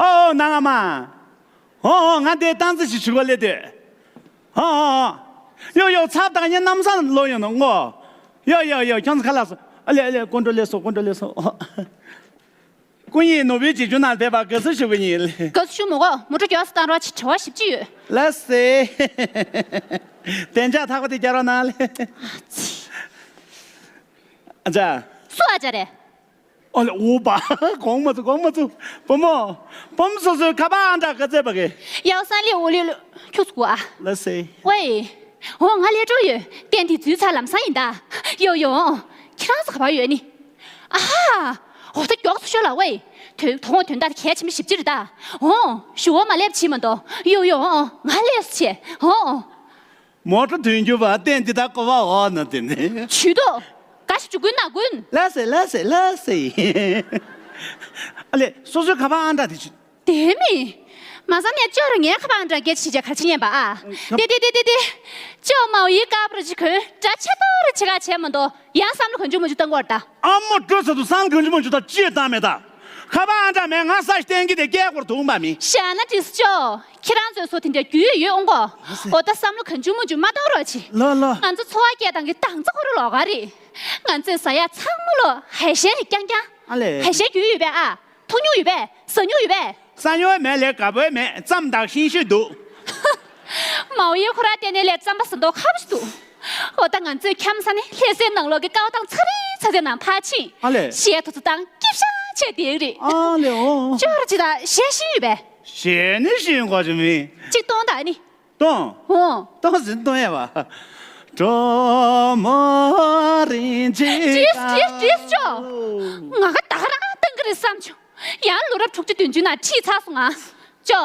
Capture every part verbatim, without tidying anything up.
ཨོ་ཨོ་ནང་ང་མ། ཨོ་ཨོ་ང་འདི་སྟངས་རྩིས་ཞིག་ཞུ་གོ་ལེ་དེ། ཨོ་ཨོ་ཨོ། ཡོ་ཡོ་ཚབ་དང་ཉེ་གནམ་ས་ལོ་ཡོང་ནོ་ངོ་། ཡོ་ཡོ་ཡོ་ཁྱོད་ཚོ་ཁ་ལག་སོ། ཨ་ལེ་ཨ་ལེ་ཀོན་ཀྲོ་ལེ་སོ་ཀོན་ཀྲོ་ལེ་སོ། སྐུ་ཉིད་ནོར་བུའི་རྗེས་འཇུག་ནང་ཕེབས་པར་དགའ་བསུ་ཞུ་གི་ཡིན། དགའ་བསུ་ཞུ་མི་དགོས། མོ་ཊ་མགྱོགས་སུ་བཏང་རོགས་བྱེད། བྲེལ་བ་ཞེ་པོ་ཅིག་ཡོད། ལགས་སེ། བདེ་འཇགས་ཐག་པ་དེ་རྒྱག་རོགས་གནང་ལེ། ཨ་ཅག་སུ་ཨ་ཅག་རེད། ཨོ་ལེ་ཨོ་པ། དགོངས་མ་ཚོམས་དགོངས་མ་ཚོམས། བུ་མོ། བུམ་སོ་སོའི་ཁ་པར་ཨང་གྲངས་ག་ཚད་པ་གི། ཡའོ་སང་ལེ་ཨོ་ལེ་ལོ། ཁྱུག་ཙམ་སྒུག་ཨ། ལགས་སེ། ཝེ། འོ་ང་སླེབས་འགྲོ་ཡོད། གཏན་དེ་འཛུལ་ཚར་ལམ་སང་ཡིན་ད། ཡོ་ཡོ། ཁྱེད་རང་ཚོ་ག་པར་ཡོད་ནི། ཨ་ཧ། འོ་ད་མགྱོགས་སུ་ཤོག་ལ་ཝེ། དོ་དོ་དགོང་དོན་དག་དེ་གལ་ཆེན་པོ་ཞེ་པོ་ཅིག་རེད་ད། འོ། ཞུ་བ་མ་སླེབས་ཕྱིན་མ་གཏོགས། ཡོ་ཡོ་འོ། ང་སླེབས་སོང་བྱས། འོ། མོ་ཊ་དོན་གྱུར་པ་གཏན་འདི་ལྟར་བསྐོར་བ་འོག་ན་དེ་ནི། ཇུས་གཏོགས། དགའ་ཞིག་འཇུ་དགོས་ན་དགོས། ལགས་སེ་ལགས་སེ་ལགས་སེ། ཨ་ལེ་སོ་སོའི་ཁ་པར་ཨང་གྲངས་དེ་ཅི། དེ་མིན། མ་བསམ་ནས་ཅོ་ར་ངའི་ཁ་པར་ཨང་གྲངས་སྐད་ཆ་བྱེད་ཀྱང་ག་རེ་བྱེད་ཉན་པ་ཨ། ཁ- དེ་དེ་དེ་དེ་དེ། ཅོ་མའོ་ཡི་དཀར་པོ་ར་ཅིག་གོན་འདྲ་ཆེ་ཏོ་ར་ཆེ་ཁ་བྱས་མ་གཏོགས་ཡང་བསམ་བློ་གང་བྱུང་མང་བྱུང་བཏང་གི་ཡོད་རེད་ད། ཨ་མ་སྤྲོ་ས་དུ་བསམ་གང་བྱུང་མང་བྱུང་ད་ཅི་བཏང་མེད་ད། ཁ་པར་ཨང་གྲངས་མེད་ང་ས་ཞིག་བསྟན་གི་དེ་སྐད་སྐོར་དུ་འོང་པ་མིན། ཞེ་ན་དྲིས་ཅོ། ཁྱེད་རང་ཚོའི་བཟོ་དེ་འདྲ་རྒྱུས་ཡོད་ཡོད་འོང་གོ། ཨོ་ད་བསམ་བློ་གང་བྱུང་མང་བྱུང་མ་གཏོང་རོགས་བྱེད། ལོ་ལོ། ང་ཚོ་འཚོ་བ་སྐྱེལ་སྟངས་ཀྱི་དང་ཚ་ཁོ་ར་ལོགས་ཀ་རེད། ང་ཚོས་ཟ་ཡག་ཚང་མ་ལོ་ཧའི་ཤན་རེ་རྐྱང་རྐྱང་། ཨ་ལེ། ཧའི་ཤན་རྒྱུས་ཡོད་པས་ཨ། འཐུང་མྱོང་ཡོད་པས། ཟ་མྱོང་ཡོད་པས། ཟ་མྱོང་མེད་ལས་དགའ་པོའི་མེད་ཙམ་དག་ཤིང་ཤོད་འདུག་མའོ་ཡི་ཁོ་ར་བལྟས་ནས་ལས་རྩམ་པ་ཟ་མདོག་ཁ་པོ་ཞིག་འདུག་ཨོ་ད་ང་ཚོས་འཁྱམ་ས་ནས་ལྷ་སའི་ནང་ལོགས་ཀྱི་ཀའོ་ཐང་ཚ་རེ་ཚ་རེ་ནང་ཕར་ཕྱིན། ཨ་ལེ། གཞས་དུ་ཚོ་དང་སྐྱིབ་ཤ་ཆེ་དེ་རེད། ཨ་ལེ་ཨོ། ཅོ་ར་ཅི་ད་གཞས་ཤེས་ཡོད་པས། གཞས་ནི་ཤེས་གོ་ཅི་མིན། གཅིག་གཏོང་དང་ནི། གཏོང་། ཧོ། གཏོང་ཟིན་གཏོང་ཡ་བ། གྲོ་མོ་རིན་ཆེན་ཏིས་ཏིས་ཏིས་ཅོ། ང་ག་ད་ག་རང་བཏང་གི་རེད་བསམ་བྱུང་། ཡང་ལོ་རབས་དྲུག་ཅུ་བདུན་ཅུ་ནང་ཁྲིད་ཚར་སོང་ང་། ཅོ།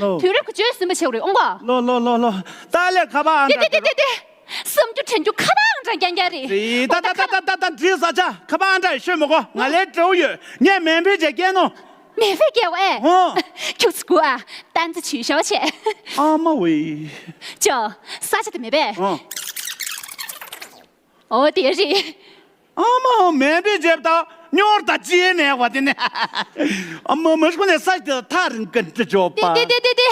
ལོ། དུས་རབས་ཀྱི་བཅོས་ཟིན་པ་བྱེད་དགོས་རེད་ཨོང་གོ། ལོ་ལོ་ལོ་ལོ། ད་ལས་ཁ་པར་ཨང་ཏེ་ཏེ་ཏེ་ཏེ་ཏེ། བསམ་རྒྱུ་དྲན་རྒྱུ་ཁ་པར་ཨང་གྲངས་རྐྱང་རྐྱང་རེད། རེད་ད་ད་ད་ད་ད་ད་འདྲིས་ས་ཆ་ཁ་པར་ཨང་གྲངས་ཤོད་མི་དགོས། ང་ལས་སྤྲོ་བོ་ཡོད། ངས་མེ་འཕེན་བྱས་སྐྱེལ་ནོ། མེ་ཕེ་སྐྱེལ་བ་ཨེ། ཨོ། ཁྱུག་ཙམ་སྒུག་ཨ། ཏན་ཙི་བྱུས་ཤོག་བྱས། ཨ་མ་ཝེ། ཅོ། ས་ཆ་དེ་མེད་པས། ཨོ། ཨོ་དེ་རེད། ཨ་མ་མེ་འཕེན་བྱས་ད་སྙོར་ད་ཅི་མེད་བ་དེ་ནས། ཨ་མ་མ་ཤི་ནས་ས་དེ་ཐག་རིང་གི་འདྲི་ཆོག་པ། དེ་དེ་དེ་དེ་དེ།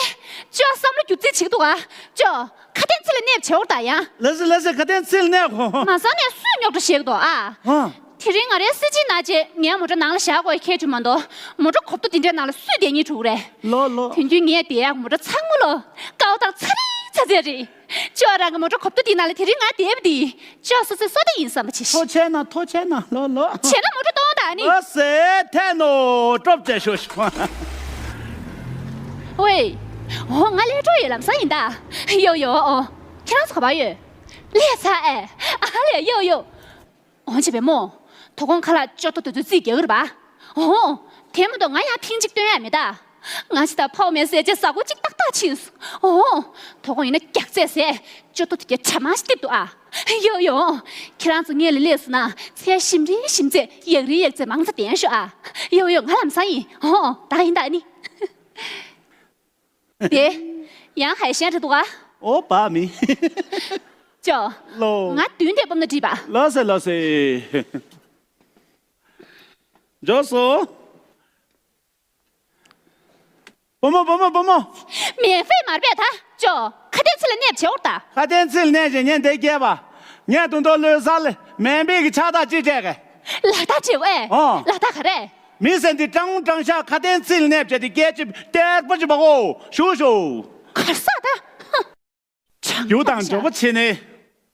ཅོ་བསམ་བློ་རྒྱུ་རྩིས་བྱེད་འདུག་ཨ། ཅོ། ཁ་དན་ཚིག་ལ་གནས་བྱེད་འོར་ད་ཡང་། ལགས་སེ་ལགས་སེ་ཁ་དན་ཚིག་ལ་གནས་གོ། མ་བསམ་ནས་སུས་རྙོག་དྲ་བཤད་ཀྱི་འདུག་ཨ། ཧ། དེ་རིང་ང་རའི་སྲིད་ཇིའི་ནང་བྱས་ངའི་མོ་ཊ་ནང་ལ་བཞག་དགོས་ཁྱད་ཆུ་མ་གཏོགས་མོ་ཊ་གོབ་ཏོ་འདི་འདྲའི་ནང་ལ་སུས་བསྡད་སྙིང་བྲོ་གི་རེད། ལོ་ལོ། དོན་རྒྱུན་ངས་བསྡད་ཡག་མོ་ཊ་ཚང་མ་ལོ་ཀའོ་དང་ཚ་རི་ཚ་ཚ་རེད། ཅོ་རང་གི་མོ་ཊ་གོབ་ཏོ་འདི་ནང་ལ་དེ་རིང་ང་བསྡད་པ་འདི་ཅོ་སོ་སོའི་བསོད་བདེ་ཡིན་བསམ་པ་བྱེད་ཤི། ཐོ་ཆེ་ན་ཐོ་ཆེ་ན་ལོ་ལོ། བྱས་ན་མོ་ཊ་གཏོང་དང་ནི། ལོ་སེ་ཐེ་ནོ་ཀྲོབ་ཅེ་ཤོ་ཤི། ཝེ། འོ་ང་སླེབས་འགྲོ་ཡོད་ལམ་སང་ཡིན་ད། ཡོ་ཡོ་ཨོ། ཁྱེད་རང་ཚོ་ག་པར་ཡོད། ལས་ཚ་ཨེ། ཨ་ལས་ཡོ་ཡོ། འོན་ཅི་བེ་མོ། དོ་དགོང་ཁ་ལག་ཅོ་ཏོ་དེ་ཚོའི་རྩིས་རྒྱག་གི་རེད་པ། འོ། དེ་མ་གཏོགས་ང་ཡང་ཐེངས་གཅིག་སྟོན་ཡ་མེད་ད། ང་ཅི་ད་ཕའོ་མེ་ཟས་བཅད་ཟ་གོ་གཅིག་ཏག་ཏག་ཕྱིན་སོང་། འོ། དོ་དགོང་ཡིན་ན་རྒྱགས་ཚད་ཟས་ཅོ་ཏོ་དེ་གའི་གྲ་མ་ཞིག་སྟེར་འདུག་ཨ། ཡོ་ཡོ། ཁྱེད་རང་ཚོ་སྔོན་ལ་སླེབས་སོང་ན་ཚལ་ཞིམ་རེ་ཞིམ་ཚད་ཡག་རེ་ཡག་ཚད་མང་ཙམ་འདེམས་ཤོག་ཨ། ཡོ་ཡོ་ང་ལམ་སང་ཡིན། འོ། ད་ཡིན་ད་ནི། དེ། ཡང་ཧའི་ཤན་རེད་འདུག་ག་ཨོ་བ་མི། ཅོ། ལོ། ང་མདུན་དེ་སྤོམ་ན་འགྲིག་པ། ལོ་སེ་ལོ་སེ། འཇོག་སོ། བུ་མོ་བུ་མོ་བུ་མོ། མེ་ཕེ་མར་པས་ད་ཅོ། ཁ་དན་ཚིག་ལ་གནས་བྱེད་འོར་ད། ཁ་དན་ཚིག་ལ་གནས་བྱེད་ཉན་དེ་སྐྱེས་པ། ངས་དུང་དོ་ལོས་ས་ལ་མེ་འབིག་གི་ཆགས་སྡང་ཅི་བྱས་གས། ལག་རྟགས་བྱེད་འོས། ཨོ། ལག་རྟགས་ག་རེ། མི་སེམས་འདི་སྐྲང་སྐྲང་ཤག་ཁ་དན་ཚིག་ལ་གནས་བྱས་ཏེ་སྐད་ཅིག་གཏེར་པོ་ཅིག་པ་གོ་ཞུ་ཞུ། གར་ས་ད། ཧ། རྒྱུ་དང་འབྱོར་པོ་ཆེ་ནི།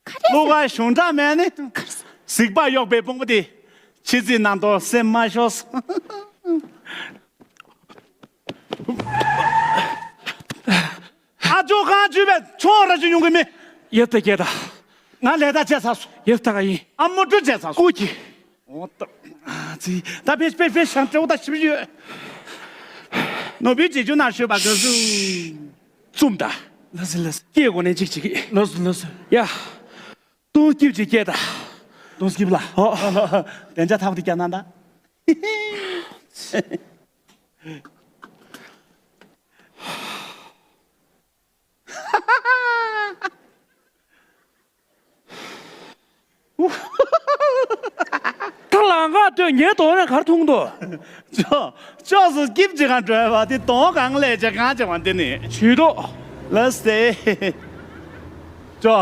ཁ་དན་ཚིག་གླུ་གར་གཞུང་དྲང་མེད་ནི། གར་ས། གཟིག་པ་གཡོག་པའི་དཔུང་པ་དེ། ཕྱི་རྩིས་ནང་དོག་སེམས་མ་ཤོར་སོང་། ཨ་ཅོ་གང་བྱུས་པས་ཆོག་ར་ཅི་ཡོང་གི་མེད། ཡབ་ད་སྐྱེས་ད། ང་ལས་ད་བྱས་ཚར་སོང་། ཡབ་ད་ག་ཡིན། ཨ་མོ་སྤྲོ་བྱས་ཚར་སོང་། ཀུ་ཀྱི། འོ་ད། ཙི། ད་ཕེ་ཕེ་ཕེ་ཤང་སྤྲེའུ་ད་ཞིབ་ཡོད། ནོར་བུའི་རྗེས་འཇུག་ནང་ཞུས་པ་དགའ་བསུ། བཙུམ་ད། ལགས་སེ་ལགས་སེ། སྐྱེས་གོ་ནས་གཅིག་གཅིག་གི། ལགས་སོ་ལགས་སོ། ཡ། སྟོང་སྐྱིབས་ཀྱི་སྐད་ད། སྟོང་སྐྱིབས་ལ། ཨོ། བདེ་འཇགས་ཐག་པ་དེ་རྒྱག་གནང་ད། ད་ལང་ཀ་ངའི་དོན་ནས་གར་ཐུང་དོ། ཅོ། ཅོག་སུ་སྐྱིབ་ཅིག་གང་འགྲོ་བ་དེ་དོན་གང་ལས་ཅེ་གང་ཅེ་བ་འདི་ནི། ཇུས་གཏོགས། ལ་སེ། ཅོ།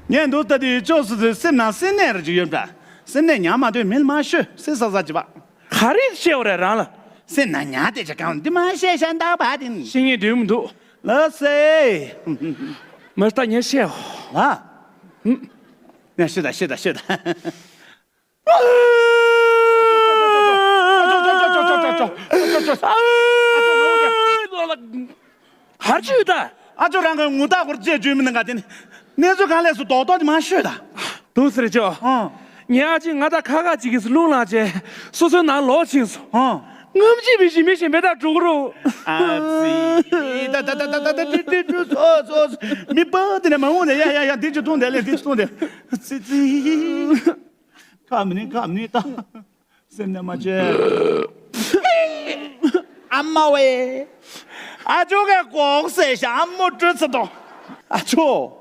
ངས་འདུག་ལྟ་དུས་ཅོག་སུ་དུས་སེམས་ནང་སེམས་ནད་རེ་ཅིག་ཡོད་འདྲ། སེམས་ནད་ཉར་མ་འདོད་མིལ་མ་ཤོད་སེ་ས་ས་ཅི་བ། ག་རེ་བཤད་པ་རེད་རང་ལ། སེམས་ནང་ཉར་དེ་ཅེ་གང་འདི་མ་བཤད་ཤ་འདག་པ་དེ་ནི། ཤེས་ངེས་འདུན་མི་འདུག་ལ་སེ། མི་ལྟ་ངས་བཤད་འོ། ལ། ཧུམ། ངས་ཤེས་ད་ཤེས་ད་ཤེས་ད། ཧར་ཆུ་ད། ཨ་ཅོ་རང་གི་ངུ་ད་ཁོར་རྗེས་བརྗོད་མི་ནང་ག་དེ་ནི། གནས་ཚུལ་གང་ལས་སུ་རྡོག་རྡོག་དེ་མ་ཤོད་ད། དུ་ཟེར་ཅོ། ཨང་། ངའི་ཨ་ཅེ་ང་ད་ཁ་ཁ་ཅིག་གིས་རླུང་ལངས་བྱས་སོ་སོའི་ནང་ལོག་ཕྱིན་སོང་། ཨང་། ངམ་ཅི་བི་ཞིག་མི་ཞིག་མེ་ད་འགྲོ་གི་རུ། ཨ་ཙི། ད་ད་ད་ད་ད་ད་ཏི་ཏི་ཏི་སོ་སོ། མི་པ་དེ་ནས་མ་འོང་ནས་ཡ་ཡ་ཡ་འདི་ཅི་ཐུང་དེ་ལས་འདི་ཅི་ཐུང་དེ། ཙི་ཙི། ཁ་མི་ནི་ཁ་མི་ནི་ད། སེམས་ནས་མ་བྱེད། ཨ་མ་ཝེ། ཨ་ཅོ་གས་གོག་སེ་ཤ་ཨ་མོ་སྤྲོད་ཚེ་དོ། ཨ་ཅོ།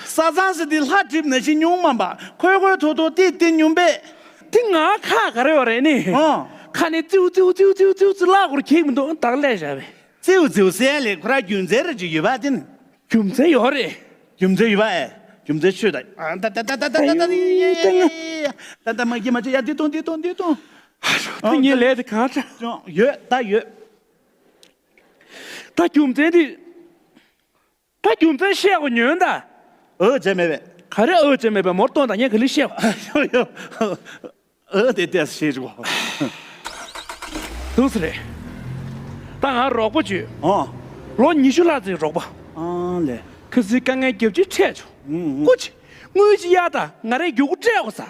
ས་ཚང་སི་དི་ལྷ་གྲིབ་ན་ཤི་ཉུང་མ་འབའ་ཁོས་ཁོས་ཐོ་ཐོ་ཏི་ཏི་ཉུང་པས། དེ་ང་ཁ་ག་རེ་བ་རེད་ནི། ཨ། ཁ་ནི་ཙིའུ་ཙིའུ་ཙིའུ་ཙིའུ་ཙིའུ་ཙི་ལ་གོར་ཁེག་མི་འདུག་དག་ལས་བཞག་པས། ཙིའུ་ཙིའུ་སེ་ལེ་ཁོ་ར་རྒྱུ་མཚན་རེ་ཅིག་ཡོད་པ་དེ་ནི། རྒྱུ་མཚན་ཡོད་རེད། རྒྱུ་མཚན་ཡོད་པ་ཨེ། རྒྱུ་མཚན་ཆོད་ད། ཨ་ད་ད་ད་ད་ད་ད་ད་ད་ད་ད་ད་ད་མ་གི་མ་ཅི་ཡ་འདི་གཏོང་འདི་གཏོང་འདི་གཏོང་། ད་ངའི་ལས་དེ་གང་འདྲ། ཅོ་ཡོད་ད་ཡོད། ད་རྒྱུ་མཚན་འདི། ད་རྒྱུ་མཚན་བཤད་དགོས་ཉོན་ད། ཨོ་བྱས་མེད་པས། ག་རེ་ཨོ་བྱས་མེད་པས་མོར་གཏོང་ད་ངས་ག་ལི་བཤད་པ། ཡོ་ཡོ། ཨོ་དེ་དེ་ཤེས་ཆོག་འདུག་སེ་རེད། ད་ང་རོགས་པ་བྱོས། ཨོ། ལོ་ཉི་ཤུ་ལྷག་ཙམ་རོགས་པ། ཨང་ལེ། ཁ་སིའི་དཀའ་ངལ་རྒྱབ་ཅིག་འཕྲད་བྱུང་། ཨུང་ཨུང་། སྐུ་མཁྱེན། དངུལ་ཅིག་གཡར་དང་ང་རའི་རྒྱུ་གུ་སྤྲད་དགོས་ས།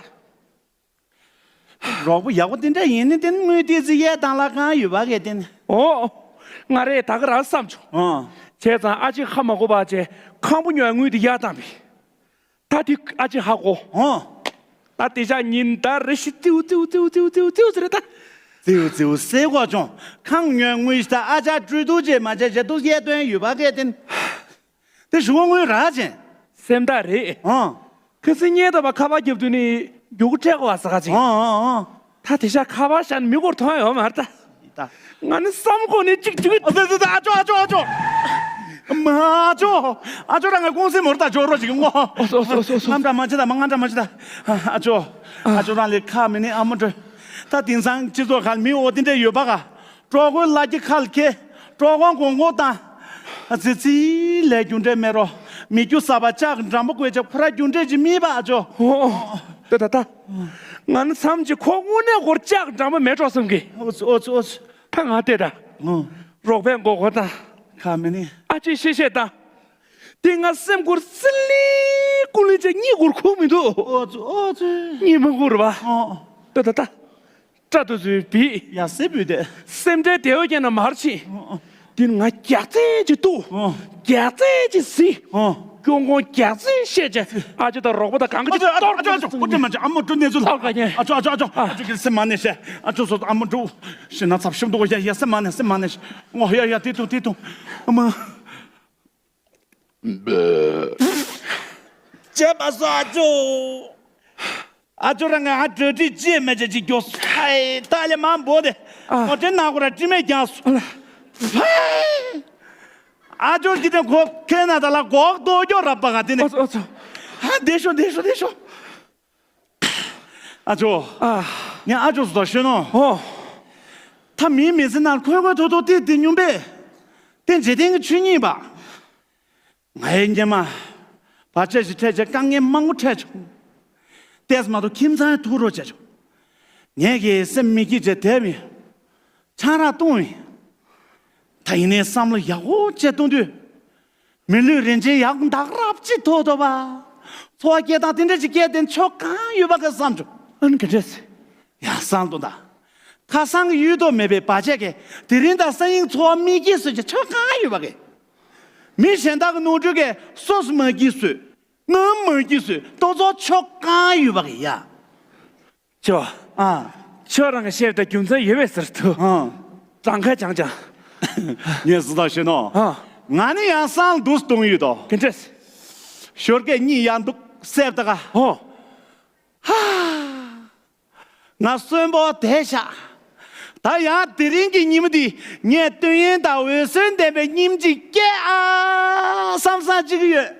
རོགས་པ་ཡག་པོ་དེ་འདྲ་ཡིན་ནི་དེ་ནི་དངུལ་ཏི་ཙི་གཡར་དང་ལ་གང་ཡོད་པ་གས་དེ་ནི། ཨོ། ང་རས་ད་ག་རང་བསམ་བྱུང་། ཨང་། བྱས་ཙང་ཨ་ཅེ་ཧ་མ་གོ་བ་བྱས་ཁང་པ་ཉོ་ཡ་དངུལ་དེ་གཡར་བཏང་པས། ད་དེ་ཨ་ཅེ་ཧ་གོ། ཨང་། ད་དེ་ཞག་ཉིན་ལྟར་རེ་ཞིག་ཙིའུ་ཙིའུ་ཙིའུ་ཙིའུ་ཙིའུ་ཙིའུ་ཟེར་ད། ཙིའུ་ཙིའུ་ཟེར་གོ་ཅོང་ཁང་ཉོ་དངུལ་ཞིག་ད་ཨ་ཅག་སྤྲོད་དུ་བྱས་མ་བྱས་བྱས་དུ་གཡར་དོན་ཡོད་པ་གས་དེ་ནི། དེ་ཞུ་བ་དངུལ་རག་ཅན། སེམས་ཐག་རེད། ཨང་། ཁ་སང་ཉལ་ཐ་བ་ཁ་པར་རྒྱབ་དུས་ནི་མགྱོགས་པོ་སྤྲད་དགོས་པ་ཟ་ག་ཅིག་ཨང་ཨང་ཨང་། ད་དེ་ཤ་ཁ་པར་ཤ་ནི་མི་སྐོར་ཐོན་ཡོད་མ་རེད་ད། ད། ང་ནི་བསམ་ཁོ་ནི་གཅིག་གཅིག་ཨ་ཙི་ཙི་ཙི་ཨ་ཅོ་ཨ་ཅོ་ཨ་ཅོ། མ་ཨ་ཅོ། ཨ་ཅོ་རང་གི་ཀུང་སི་མོར་ད་ཅོ་རོ་ཅིག་ངོ་། ཨོ་སོ་སོ་སོ་སོ། ང་འདྲ་མ་བྱེད་ད་མ་ང་འདྲ་མ་བྱེད་ད། ཨ་ཅོ། ཨ་ཅོ་རང་ལས་ཁ་མི་ནི་ཨ་མོ་ཏྲོ། ད་དེང་སང་སྤྱི་ཚོགས་ཁ་ལ་མི་འོ་དེ་འདྲ་ཡོད་པ་ག་ཀྲོ་ཀོའི་ལ་རྒྱ་ཁ་ལ་ཁེ། ཀྲོ་ཀོ་གོང་གོ་དང་། ཨ་ཙི་ཙི་ལས་རྒྱུ་འབྲས་མེད་རོ། མི་རྒྱུ་ས་པ་ལྕགས་འགྲམ་པོ་བཀོད་ཅེ་ཁོ་ར་རྒྱུ་འབྲས་ཅི་མིན་པ་ཨ་ཅོ། ཨོ། ད་ད་ད། ང་ནི་མཚམས་ཅི་ཁོ་དངོས་གནས་ཁོར་ལྕགས་འགྲམ་པོ་མེད་འགྲོ་བསམ་གི། ཨོ་ཙི་ཨོ་ཙི་ཨོ་ཙི། ད་ང་བལྟས་ད། ཨོ། རོགས་པས་མགོ་སྐོར་དང་། ཁ་མི་ནི། ཨ་ཅེ་ཤེས་ཤེས་དང་། དེ་ང་སེམས་ཁུར་སི་ལི་ཀུ་ལི་ཅེ་གཉིད་ཁུར་ཁུག་མི་འདུག་ཨོ་ཙི་ཨོ་ཙི། གཉིད་མ་ཁུག་རེད་པ། ཨོ། ད་ད་ད། སྐྲ་དུ་ཚུའི་བིད། ཡ་སེ་བུད་དེ། སེམས་ཁྲལ་དེ་འོ་ཀྱང་ན་མར་ཕྱིན། ཨོ་ཨོ། དེ་ང་རྒྱག་རྩེ་ཅིག་གཏུག་ཨོ། རྒྱག་རྩེ་ཅིག་ཟིན། ཨོ། སྐྱོང་ཁོང་རྒྱག་རྩེ་བཤད་ཅེ་ཨ་ཅེ་དང་རོགས་པ་དང་གང་ག་ཅིག་གཏོར་ཨ་ཅོ་ཨ་ཅོ་ཨོ་ཅེ་མ་ཅེ་ཨ་མོ་ཀྲུ་གནས་ཚུལ་ལ་ཨ་ཅོ་ཨ་ཅོ་ཨ་ཅོ་ཨ་ཅོ་གི་སེམས་མ་ནས་བཤད་ཨ་ཅོ་སོ་ཨ་མོ་ཀྲུ་ཤི་ན་ཚབ་ཤུམ་དུ་ཡ་ཡ་སེམས་མ་ནས་སེམས་མ་ནས་ངོ་ཡ་ཡ་དེ་ཏུ་དེ་ཏུ་ཨ་མ། བྱས་པ་སོ་ཨ་ཅོ། ཨ་ཅོ་རང་ང་ཨ་གྲ་སྒྲིག་ཅེས་མེད་ཅེས་ཅིག་མགྱོགས་སོ། ཧའི་ཏཱ་ལི་མང་པོ་དེ། ཨ། ངོ་དྲན་ན་ཁོ་ར་དྲི་མེད་ཀྱང་སོ། ཨ་ལ། ཧའི། ཨ་ཅོ་གི་དེ་ཁོ་ཁེ་ན་ད་ལ་གོག་ཏོ་ཀྱོ་ར་པ་ག་དེ་ནི། ཨོ་ཙོ་ཨོ་ཙོ། ཧ་དེ་ཤོ་དེ་ཤོ་དེ་ཤོ། ཨ་ཅོ། ཨ། ངས་ཨ་ཅོ་སོ་ཤོད་ནོ། ཨོ། ད་མིའི་མི་ཚེ་ནང་ཁོལ་ཁོལ་ཐོ་ཐོ་ཏི་ཏི་སྙུང་པས། དེ་འཇིག་རྟེན་གྱི་ཆོས་ཉིད་པ། ང་ཡི་སྙེ་མ། བར་ཆད་ཞིག་འཕྲད་ཅེས་དཀའ་ངལ་མང་པོ་འཕྲད་བྱུང་། ཏེས་མ་གཏོགས་ཁྱིམ་ཚང་ཐུགས་རོགས་བྱས་བྱུང་། ངས་ཀྱི་སེམས་མི་སྐྱིད་ཅེས་དེབ་ཡིན། ཆང་རག་བཏུང་ཡིན། ད་ཡིན་ནའི་བསམ་བློ་ཡག་པོ་བྱས་གཏོང་དུས། མི་ལུས་རིན་ཆེན་ཡག་འདག་རབ་ཅིག་ཐོག་ཐོག་པ། འཚོ་བ་སྐྱེལ་སྟངས་དེ་འདྲ་ཅིག་སྐྱེལ་དེ་ཆོ་གང་ཡོད་པ་གི་བསམ་བྱུང་། ཨ་ནི་ག་འདྲས། ཡ་སང་དོ་ད། ཁ་སང་གི་གཡུལ་ཐོག་མེད་པའི་བར་ཆད་ཀྱིས་དེ་རིང་དང་སང་ཉིན་འཚོ་བ་མི་སྐྱིད་བཟོས་ཀྱི་ཆོ་གང་ཡོད་པ་གི། མི་གཞན་དག་གི་ནོར་འཁྲུལ་གྱིས་སོ་སོ་མ་སྐྱིད་བཟོས། ངའང་མ་སྐྱིད་བཟོས་ཏོ་ཚོ་ཆོ་གང་ཡོད་པ་གི་ཡ། ཅོ། ཨ། ཁྱོད་རང་གི་བཤད་པའི་རྒྱུ་མཚན་ཡོད་པས་ཟེར་ཐུབ། ཨ། གྲངས་ཀ་ཅང་ཅང་། ངས་སུ་དག་ཤེས་ནོ། ཨ། ང་ནི་ཡང་སང་འདུག་གཏོང་ཡོད་དོ། ག་འདྲས། ཞོར་སྐད་གཉིས་ཡང་འདུག་སེབ་ད་ག་ཧོ། ཧ། ང་གསོན་པོ་བསྡད་ཤག་ད་ཡང་དེ་རིང་གི་ཉིན་མོ་འདི་ངས་དུས་ཡུན་དང་འོད་ཟེར་ལྡན་པའི་ཉིན་གཅིག་སྐྱེལ་ཨ་བསམ་བསམ་བྱེད་ཀྱི་ཡོད།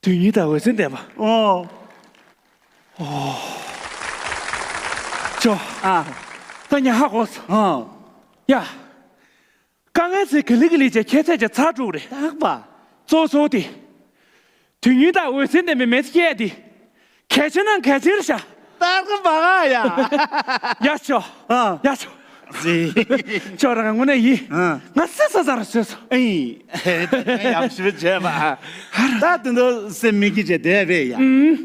དུས་ཡུན་དང་འོད་ཟེར་ལྡན་པ། ཨོ། ཅོ། ཨ། ད་ཉ་ཧ་གོ་སོང་། ཨ། ཡ། དཀའ་ངལ་ཚེ་ག་ལི་ག་ལི་བྱས་ཁྱད་ཚད་ཀྱི་ཚར་དྲུག་རེད། རྟག་པ། གཙོ་བོ་དེ། དུས་ཡུན་དང་འོད་ཟེར་ལྡན་པའི་མེ་ཚེ་སྐྱེལ་དེ། གལ་ཆེ་ན་གལ་ཆེ་རེད་ཤག་རྟག་པ་ཨ་ཡ། ཡ་ཆོ། ཨ། ཡ་ཆོ། ཟི། ཅོ་རང་དངོས་གནས་ཡིན། ཨ། ང་སེ་ས་ས་ར་སོས་སོ། ཨེ། ཡག་ཞིབ་བྱས་པ། ད་དེ་འདྲ་སེམས་མི་སྐྱིད་བྱས་བསྡད་པས་ཡ། ཨུམ།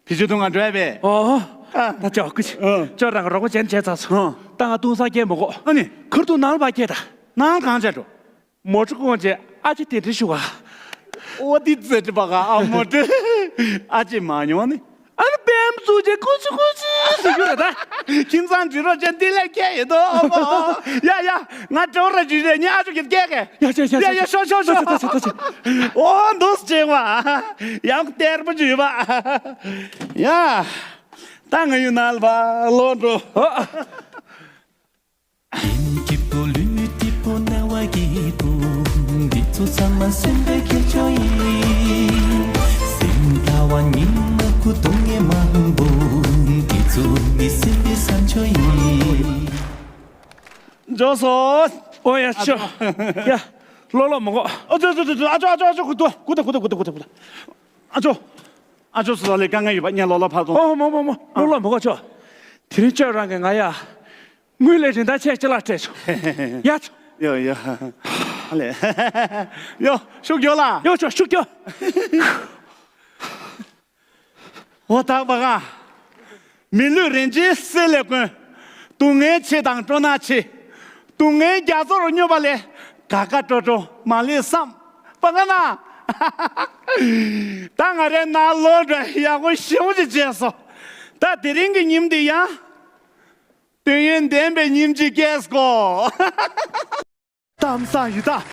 བི་ཅུ་དུང་ང་འགྲོ་བས། ཨོ། ཨ། ད་ཅོ་ཀུ་ཅི། ཨ། ཅོ་རང་རོགས་པ་བྱས་བྱས་ཚར་སོང་། ཨ། ད་ང་དུང་སང་སྐྱེལ་མི་དགོས། ཨ་ནི། ཁར་དུང་ནང་ལ་ཕར་སྐྱེལ་ད། ནང་གང་བྱས་འགྲོ། མོ་ཊ་བསྐོར་བྱས་ཨ་ཅེ་གདན་འདྲེན་ཞུ་ག་ཨོ་དེ་ཙེ་ཏི་པ་ག་ཨ་མོ་ཊ། ཨ་ཅེ་མ་ཡོང་ནི། ཨ་ནི་པེམ་བཙུགས་བྱས་ཀུ་ཅི་ཀུ་ཅི་ཟེར་རྒྱུ་རེད་ད། ཁྱིམ་ཚང་འདྲི་རོགས་བྱས་འདི་ལས་སྐྱེལ་ཡོད་དོ། ཨོ་ཡ་ཡ། ང་འགྲོ་ར་ཇུ་རེ་ཉི་ཨ་ཅོ་གིས་སྐྱེལ་གས། ཡ་ཡ་ཡ་ཡ་ཡ། ཤོག་ཤོག་ཤོག་ཤོག་ཤོག་ཤོག་ཤོག་ཤོག་ཤོག་ཨོ་འདུག་ཅེས་པ། ཡང་གཏེར་པོ་ཇུས་པ། ཡ། ད་ང་ཡུལ་ནང་ལ་བ་ལོ་འགྲོ། ཨོ། སྐྱིད་པོ་ལུས་སྐྱིད་པོ་རྣ་བ་སྐྱིད་པོ། འདི་ཚོ་ཚང་མ་སེམས་པའི་ཁྱད་ཆོས་ཡིན། སེམས་ལྟ་བ་ཉིན་མ་ཁུ་གདོང་ངེ་མང་པོ། འདི་ཚོ་ནི་སེམས་པའི་བཟང་སྤྱོད་ཡིན། འཇོག་སོང་། ཨོ་ཡ་ཤོ། ཡ། ལོ་ལོ་མོ་གོ། ཨ་ཅོ་ཅོ་ཅོ་ཅོ། ཨ་ཅོ་ཨ་ཅོ་ཨ་ཅོ། གུ་ཏོ་གུ་ཏོ་གུ་ཏོ་གུ་ཏོ། ཨ་ཅོ། ཨ་ཅོ་སུ་ལ་ལས་དཀའ་ངལ་ཡོད་པ་ངས་ལོ་ལོ་ཕར་ཚོང་། ཨོ་མོ་མོ་མོ། ལོ་ལོ་མོ་གོ་ཅོ། དེ་རིང་ཅོ་རང་གི་ང་ཡ། དངུལ་ལས་རིན་ཐང་ཆེ་ཅི་ལ་སྤྲད་ཆོག་ཡ་ཆོག་ཡོ་ཡོ། ཨ་ལེ། ཡོ། ཤུགས་རྒྱོབ་ལ། ཡོ་ཆོག་ཤུགས་རྒྱོབ། འོ་དག་པ་ག་མི་ལུས་རིན་ཆེན་གསེར་ལས་དཀོན། སྡུག་བསྔལ་ཆེ་དང་སྤྲོ་སྣང་ཆེ། སྡུག་བསྔལ་རྒྱ་མཚོར་སྙོམས་པ་ལས། དགའ་དགའ་སྤྲོ་སྤྲོ་མ་ལུས་བསམ། པ་ག་ན། ད་ང་རའི་ནང་ལོག་འགྲོ་ཡག་པོ་ཞེ་པོ་ཅིག་བྱས་སོང་། ད་དེ་རིང་གི་ཉིན་འདི་ཡང་། དུས་ཡུན་ལྡན་པའི་ཉིན་གཅིག་སྐྱེལ་དགོས། གཏམ་བཟང་ཡི་དྭགས།